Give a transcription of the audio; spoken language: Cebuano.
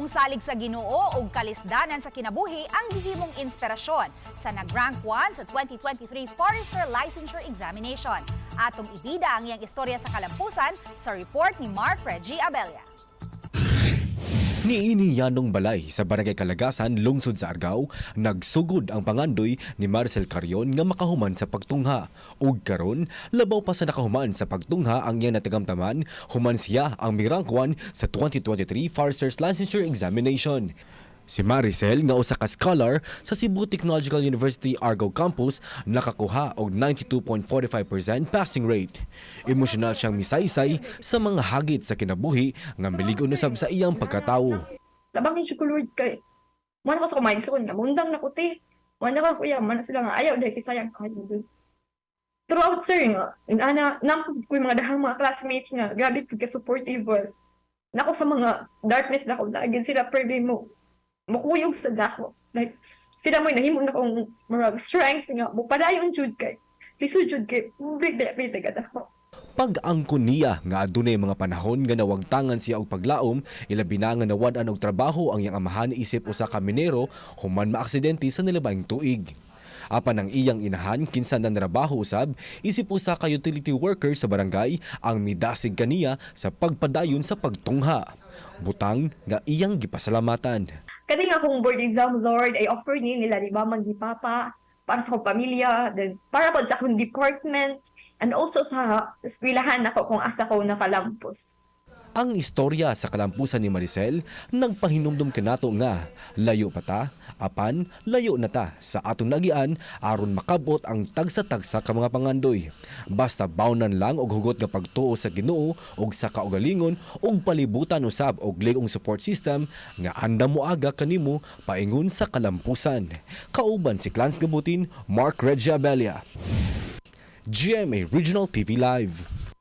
Lig-ong salig sa Ginoo ug kalisdanan sa kinabuhi ang gihimong inspirasyon sa nag-rank 1 sa 2023 Forester Licensure Examination. Atong ibida ang iyang istorya sa kalampusan sa report ni Mark Reggie Abella. Niini yanong balay sa Barangay Kalagasan, lungsod sa Argao, nagsugod ang pangandoy ni Marcel Carion nga makahuman sa pagtungha. Ug karon, labaw pa sa nakahuman sa pagtungha ang iyang natagamtaman, human siya ang mi-rank 1 sa 2023 Foresters Licensure Examination. Si Maricel nga usa ka scholar sa Cebu Technological University Argao Campus nakakuha og 92.45% passing rate. Emosyonal siyang misaysay sa mga hagit sa kinabuhi nga milig-on usab sa iyang pagkatawo. Labang yung ko, Lord, kay mo na ko sa kumain sa nga mundang na ko te. Mo na ko, kuya, man na sila nga ayaw dahil kisayang kayo. Throughout, sir, nga ana nampud ko yung mga dahang mga classmates nga grabe pud ka supportive well. Nako sa mga darkness na ko lagi sila per mo mukuyog sa dako. Like sila mo nahimo na kong murag strength nga mo padayon jud kay lisod jud kay public dili pwede ka dako. Pag-angkon niya nga adunay mga panahon nga nawagtangan siya og paglaom, ilabi na nga nawad-an og trabaho ang iyang amahan isip usa ka minero human maaksidente sa nilabayng tuig. Apan ang iyang inahan kinsa nanrabaho usab isip usa ka utility worker sa barangay ang midasig kaniya sa pagpadayon sa pagtungha. Butang nga iyang gipasalamatan. Kani nga akong board exam, Lord, I offer ni nila ni mama ni papa para sa akong pamilya, then para pod sa akong department, and also sa eskwelahan nako kung asa ko nakalampos. Ang istorya sa kalampusan ni Maricel nagpahinumdum kanato nga layo pa ta, apan layo na ta sa atong nagian aron makabot ang tagsa-tagsa ka mga pangandoy. Basta bawnan lang og hugot nga pagtuo sa Ginoo ug sa kaugalingon ug palibutan usab og lig-ong support system nga andam moaga kanimo paingon sa kalampusan. Kauban si Clans Gabutin, Mark Regia Abella. GMA Regional TV Live.